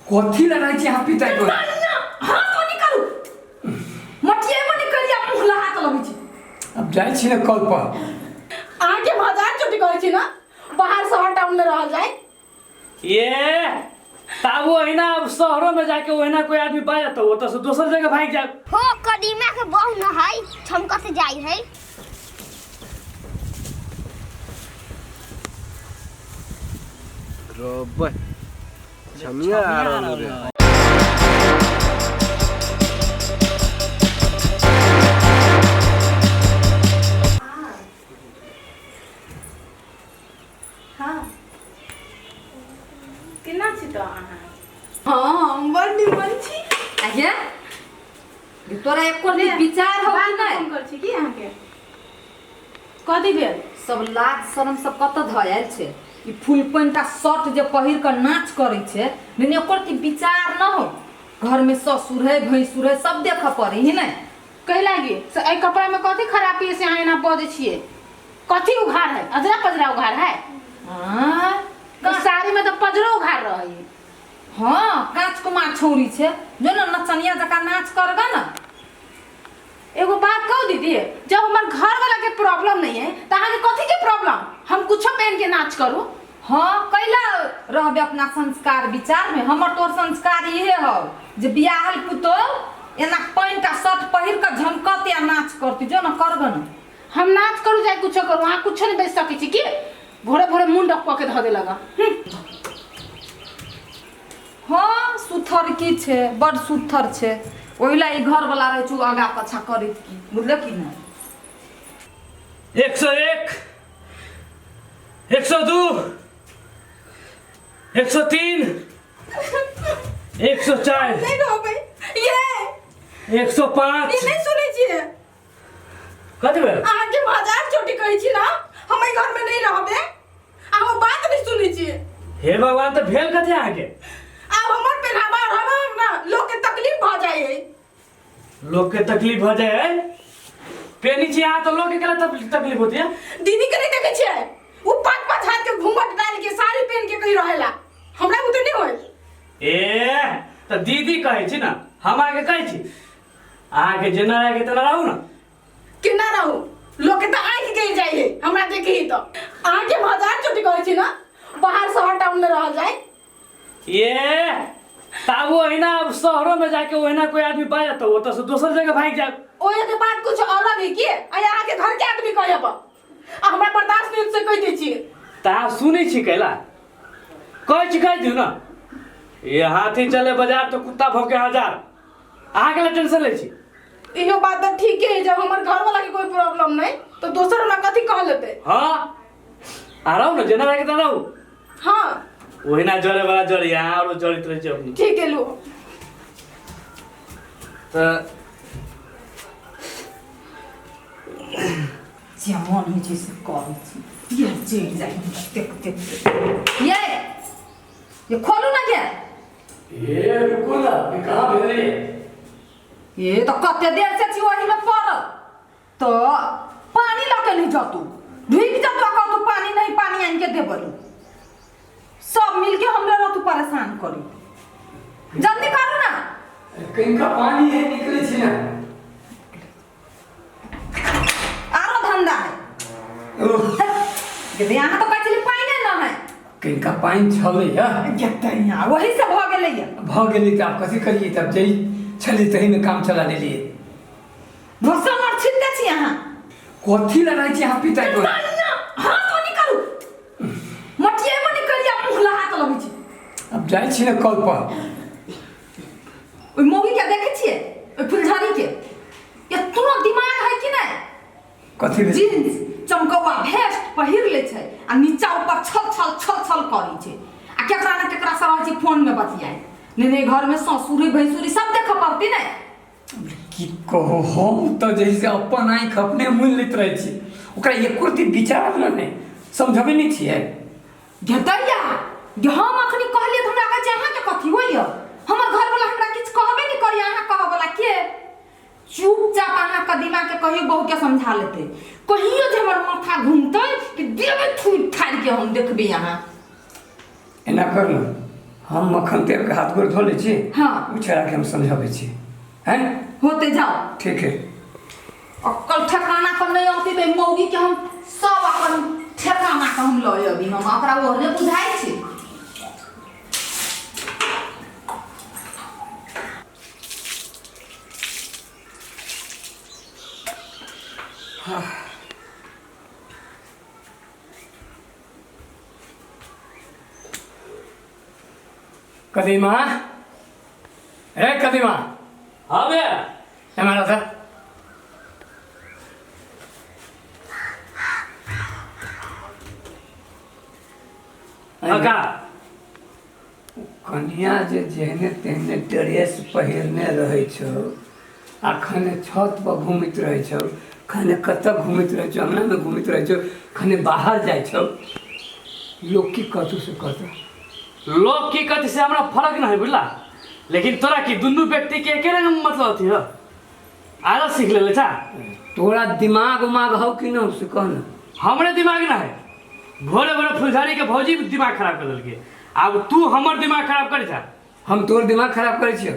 कथी लड़ाई छी अहाँ पिताई को हाथ तो निकालू मटिएबो नहि करिया मुँह लहा के लगै छी। अब जाइ छी ने कल पर। अहाँके हजार चोटी कहै छी ने बाहर शहर टाउन में रहल जाय। ये तब ओहिना अब शहरों में जाके ओहिना कोई आदमी पा जाता ओतऽ से दोसर जगह भागि जाए। हो कदीमा के बहु न है छमकत जाय है। रोबे छमिया आ रहल रे। हाँ केना छी तऽ अहाँ? हाँ हम बड़ निमन छी। आगे तोरा एको दिन विचार हो कि नहि? फोन कर छी की अहाँके? कथी भेल? सब लाज शरम सब कतऽ धऽ आयल छै? ई फुल पैंट आ शर्ट जे पहिर कऽ नाच करै छै ने ओकर की विचार न हो? घर में ससुर है भैंसुर है सब देखऽ पड़े ही नहीं। कहि लागी से एहि कपड़ा में कथी खराबी है से अहाँ एना बजै छियै? कथी उघार है? अजरा पजरा उघार है? हाँ। तो साड़ी में तो पजरो उघार रहे है। हाँ कांच कुमार छौरी छे जो न नचनिया जका नाच करगा ना। एगो बात कहू दीदी, जब हमार घर वाला के प्रॉब्लम नहीं है तो अहाँ के कथी के प्रॉब्लम? हम कुछो पहन के नाच करू। हाँ कैला रहबे अपना संस्कार विचार में। हमर तोर संस्कार इहे हौ जे बियाहल पुतोह एना पैंट आ शर्ट पहिर के झमकत या नाच करती जो न करग न। हम नाच करू चाहे कुछो करू अहाँ कुछो नहीं बेच सकै छी की भोरे भोरे मुंह डक के धऽ देलक। हाँ सुथर की छे बड़ सुथर छे ओहिला ई घर वाला रहे छु आगा पाछा करैत की बुझल की नहीं। 101 102 103 104 नहीं रहबै ये 105 ई नहीं सुनै छियै। कथी भेल? अहाँ के हजार चोटी कहै छी ना हम एहि घर में नहीं रहबै आ हम बात नहीं सुनै छियै। हे भगवान तऽ भेल कथी अहाँके? आब हमर पहनावा रहब ना लोग के तकलीफ भऽ जाइ है। लोग के तकलीफ भऽ जाइ है? पेनी छी अहाँ तऽ लोग के केला तकलीफ होती है? दीदी के नहीं देखे छियै उ पाँच पाँच हाथ के घूंघट डाल के साड़ी पहन के कहीं रहेला हमरा बुते नहीं होय। ए तऽ दीदी कहै छी ना हम अहाँके कहै छी अहाँके जेना रहके तेना रहू ना। केना रहू? लोग के तऽ आँखि गिर जाइ है हमरा देखी तो। अहाँ के हजार चोटी कहै छी ना बाहर शहर टाउन में रहल जाय। ये तब ओहिना अब शहरों में जाके ओहिना कोई आदमी पा जाता ओतऽ से दोसर जगह भागि जाए। ओहे के बात कुछ अलग है की आ अहाँ के घर के आदमी कहब आ हमरा बर्दाश्त नहीं से कहि दै छी। तऽ अहाँ सुनै छी कैला कहै छी कहि दियौ ना ये हाथी चले बाजार तो कुत्ता भौंके हजार अहाँ के टेंशन लै छी। इहो बात तऽ ठीके है जब हमर घर वाला के कोई प्रॉब्लम नहीं तो दोसर हमरा कथी कह लेते। हाँ आ रहू ना जेना रहे तेना रहू। हाँ ओहिना जरे वाला जरे यहाँ आरो जरित रहै छै अपने। ठीक है लो। तऽ जे मन होइ छै से करै छी ये चढ़ि जाइ हमरा देख देख ये खोलू ना गे। ए रुको ना ये कहाँ भेल रे? ये तो कते देर से छी ओही में पड़ल तो पानी लऽ के नहीं जतू ढुकि जतू आ कहतू पानी नहीं पानी आनि के देबलू सब मिलके हमरे रहतू परेशान करी जल्दी करू ना। कहीं का पानी है निकले छी ना। आरो धंधा है गे यहाँ तो कहै छली पानि न है। कहीं का पानी छलै है गेतैया वही से भऽ गेलै भऽ गेलै तऽ आब कथी करियै तब जई छलै तही में काम चला लेलियै। भोसम और छिनते छी अहाँ। कथी लड़ाई छी अहाँ पिताई को? हाथ तो निकालू मटिएबो नहीं करिया मुँह लहा के लगै छी। अब जाइ छी ने कल पर। ओहि मौगी के देखै छियै ओहि फुलझड़ी के एतनो दिमाग है कि नहीं? कथी भेल? जींस चमकौआ भेस्ट पहिर लै छै आ नीचा ऊपर छल छल छल छल करै छै आ केकरा ने केकरा से रहै छै फोन में बतियाइ नहीं नहीं घर में ससुरी भैंसुरी सब देखऽ पड़ती नहीं। की कहू हम तऽ जे से अपन आँखि अपने मुनि लैत रहै छी ओकरा एको रत्ती विचार ने नहि समझबै नहि छियै। गेदैया गे हम अखनी कहलियै तऽ हमरा कहै छै अहाँके कथी होइए? हमर घरवला हमरा किछु कहबे नहि करैए अहाँ कहऽवला के? चुपचाप अहाँ कदीमा के कहियो बहू के समझा लेतै कहियो जे हमर माथा घूमतै कि देबै थूरि थारि के हम देखबै अहाँ। एना कर न हम मक्खन तेल के हाथ गोर धो लै छी। हाँ। ओ छोड़ा के हम समझाबै छी हैं। होते जाओ। ठीक है। अक्कल ठेकाना पर नहीं औती तो मौगी के हम सब अपन ठेकाना के हम लऽ अबी, हम ओकरा ओहने बुझाइ छी। कदीमा, ए कदीमा। हाँ बे। हमारा था हाँ का? कनिया जे जेहने तेहने ड्रेस पहिरने रहै छौ आ खने छत पर घूमैत रहै छौ, खने कतऽ घूमैत रहै छौ, अंगनामे घूमैत रहै छौ, खने बाहर जाइ छौ, लोक की कहतौ से कहतौ। लोग की कहते से हमरा फर्क नहीं बुझला, लेकिन तोरा की दुनू व्यक्ति के एके रंग मतलब अथी हो आदत सीख लेले छा। तोरा दिमाग उमाग हौ कि न से कह न। हमरे दिमाग ना है, भोरे भोरे फुलझारी के भौजी दिमाग खराब कर देलके, अब तू हमर दिमाग खराब करे छा। हम तोर दिमाग खराब करै छियौ?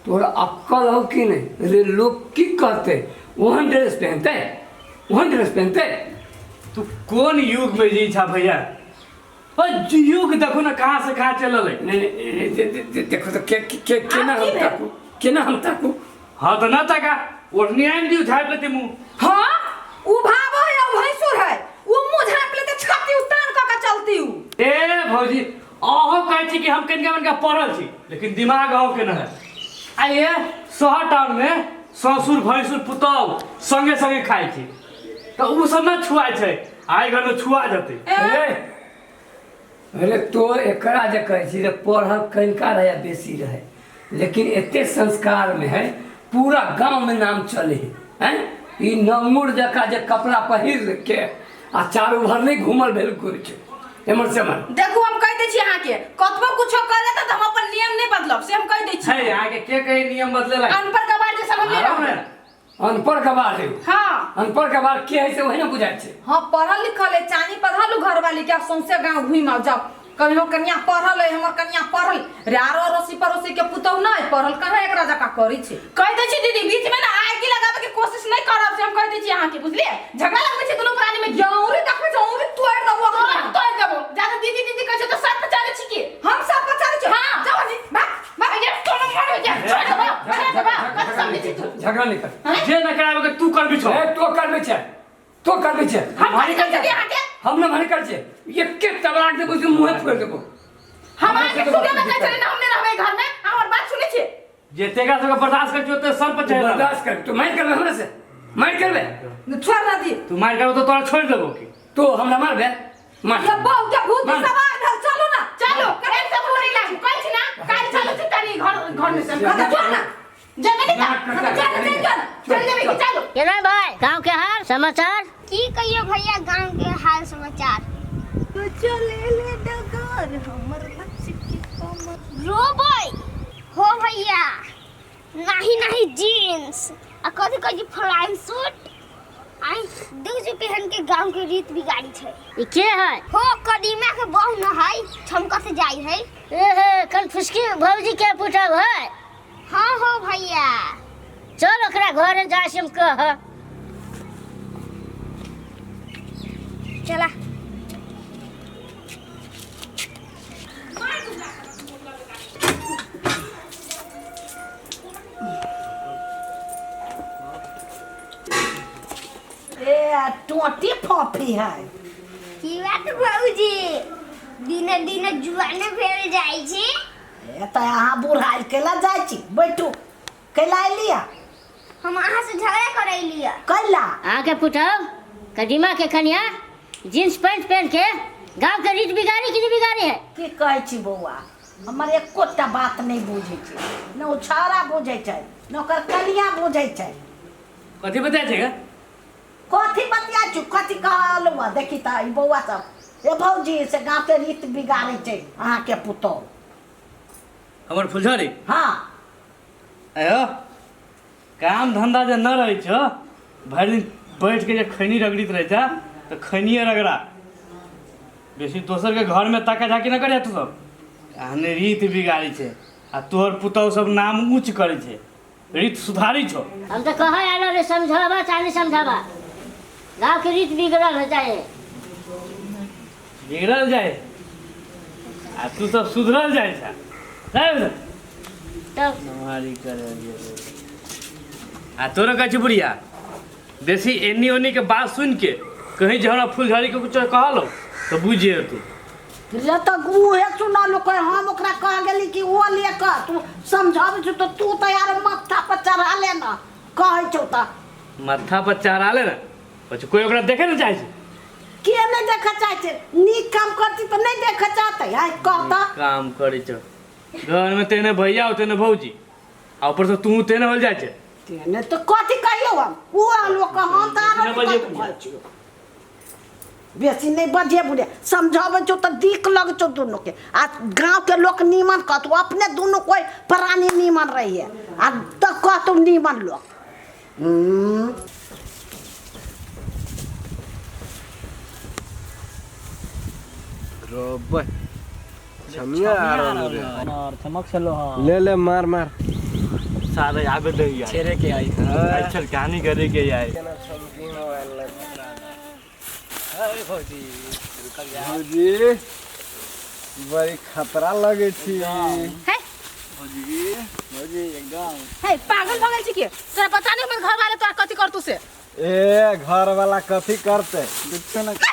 तोरा अक्कल हौ कि नहि? रे लोग की कहते, ओहन ड्रेस पहनते, ओहन ड्रेस पहनते। तू कोन युग में जी छा भैया? ओ युग देखो ना कहाँ से कहाँ चलल है। नहीं, नहीं, देखो तो के के के केना हम ताकू, केना हम ताकू। हाँ तो ना ताका, ओढ़नी आइन दियो झाँप लेते मुँह। हाँ, उ भावो है, उ भैंसुर है, उ मुँह झाँप लेते छाती उतान क के चलती उ। ए भौजी, अहो कहै छी कि हम कनिका मनिका पढ़ल छी, लेकिन दिमाग अहो के न है। आ ये शहर टाउन में ससुर भैंसुर पुतहु संगे संगे खाइ छी, तऽ उ सब न छुआइ छै, आइ घर में छुआ जेतै। ए, अरे तो एकरा जे कहै छी जे पढ़ल कनिका रहै या बेसी रहै, लेकिन एते संस्कार में है, पूरा गांव में नाम चले है। हैं? ई नंगुर जकाँ जे कपड़ा पहिर के आ चारू भर नहीं घूमल भेल कुछ एमहर से एमहर। देखू हम कहि दै छी अहाँके, कतबो कुछो कह देता तऽ हम अपन नियम नहि बदलब, से हम कहि दै छी। है, अहाँके के कहे नियम बदले ला? अनपढ़ गवार जे सब हम नहि आराम रहबै। रे। अनपढ़ गवार है। हाँ। अनपढ़ गवार के है से वही ना बुझाइ छै। हाँ, पढ़ल लिखल है, चानी पढ़ल घरवाली के सौंसे गांव घुमि आउ जाओ, कभी हम कन्या पढ़ल है, हमर कन्या पढ़ल रे, आरो अड़ोसी पड़ोसी के पुतहु नहि पढ़ल, कहाँ एकरा जकाँ करै छै। कहि दै छी दीदी, बीच में ना आगि लगाबे के कोशिश नहि करब, से हम कहि दै छी अहाँके, बुझलियै? झगड़ा लगबै छै दुनू प्राणी में। औरी देखबै छै, औरी तोड़ि देबो तोरा अखन। तोड़ि देबो। जादा दीदी दीदी कहै छै तऽ सर पर चढ़ै छी की? हम सर पर चढ़ै छी। हाँ। जाओ नी, भाग, भाग। ये तोरा मारो जा, छोड़ देबो, छोड़ देबो, कथी समझै छी तू? झगड़ा नहि कर। हैं? जे न कराबे के तू करबी छौ। ए, तो करबे छै, तो करबे छै। हम मारी कथी कर करै छी अहाँके? हम न मारी कर छै, एके तबलाक देबो से मुँहे फोड़ि देबो। हम अहाँके सुनै में कहै छलियै ना, हम नहि रहबै घर में, अहाँ हमर बात सुनै छियै? जते एकरा सबके बर्दाश्त करै छियै ओते सर पर चढ़ि रहल। बर्दाश्त कर, तू मारि करबे हमरा से? मारि करबे? छोड़ ना दी। तू मारि करबे तऽ तोरा छोड़ि देबो की? तू हमरा मारबे? मार। ये बहू के भूत मार। सवार भेल, चलू ना। चलू, करेंट से पूरी लागू, कहै छी ना, काल्हि चलू छी तनी घर, घर में से। हाँ, तऽ चल ना। जेबै नी तऽ? ना, हाँ, तऽ चल, चल, चल। चल जेबै की चलू? केना भाई, गांव के हाल समाचार? की कहियो भैया गांव के हाल समाचार? चले ले डगर हमर लक्ष्य के कमर। रोबै हो भैया, नाही नाही जीन्स आ कथी कहै छै फ्लाइंग सूट, आई दू जो पहन के गांव के रीत बिगाड़ी छै। ई के है? हो कदीमा के बहु न है, छमकत जाय है। ए हे, कल फुसकी भौजी के पुतहु है? हाँ हो भैया। चल ओकरा घरे जा से हम कह। चला। ए टोटी फोफी है। की बात भौजी, दिने दिने जुआने भेल जाइ छी। ए तऽ अहाँ बुढ़ाइ केला जाइ छी? बैठू। कैला अयलियै? हम अहाँ से झगड़ा करैलियै। कैला? अहाँके पुतहु कदीमा के कनिया जींस पैंट पहन के गांव के रीत बिगाड़ी कि नहीं बिगाड़ी है? की कहै छी बौआ, हमर एकोटा बात नहि बुझै छै, ने ओ छौड़ा बुझै छै ने ओकर कनिया बुझै छै। कथी बतिया छै गे? कथी बतिया छी, कथी कहलहुँ? देखी तऽ ई बौआ सब, ए भौजी से गाँव के रीत बिगाड़ै छै अहाँके पुतहु। हमर फुलझड़ी? हाँ। आयो, काम धंधा जे न रहै छौ, भरि दिन बैठ के जे खैनी रगड़ित रहै छ तऽ खैनिये रगड़ा, बेसी दोसर के घर में ताका झाकी न करिया तू सब। अहने रीत बिगाड़ी छै आ तोहर पुतहु सब नाम ऊँच करै छै, रीत सुधारी छौ। हम तो कहे आलो रे समझावा चाहे नहीं समझावा, गांव के रीत बिगड़ल हो जाए। बिगड़ल जाए आ तू सब सुधरल जाए छा। तब हमारी करे आ तोरा कहै छै बुढ़िया बेसी एन्नी ओन्नी के बात सुन के कहीं जे हमरा फुलझड़ी के कुछ कहलो तो बुझिए तू। ले तऽ उहे सुनल कोई, हम ओकरा कह गेली कि ओ ले कह तू समझाबै छौ तऽ तू तऽ यार माथा पर चढ़ा ले न कहै छौ तऽ। माथा पर चढ़ा ले ना, अच्छा कोई ओकरा देखे ना चाहे छै? के नहीं देखऽ चाहै छै? नीक काम करती तऽ नहीं देखऽ चाहतै है कह तऽ। काम करै छौ घर में तेने भैया और तेने भौजी आ ऊपर से तू तेने होल जाइ छै। तेने तऽ कथी कहियौ हम ओ लोक हम तऽ आरो नहि बजे कथी कहै छियौ। बेसी नहीं बजे बुढ़े समझाबै छौ तऽ दिक लग छौ दुनू के आ गाँव के लोक नीमन कहतौ अपने दुनू कोई प्राणी नीमन रहिए आ तऽ कहतौ नीमन लोक। रोबे छमिया आ रहल रे। और चमक छलो हाँ। ले ले मार मार सारे आबे दे यार छेरे के आई अच्छा कहानी करे के यार। केना चमकी मोबाइल लग अरे भौजी रुकल जा। भौजी बड़ी खतरा लगे छी। है भौजी भौजी एकदम है पागल भऽ गेल छी के? तोरा पता नहीं हमर घर वाले तोरा कथी करतू से? ए घर वाला कथी करते? कुछो ना।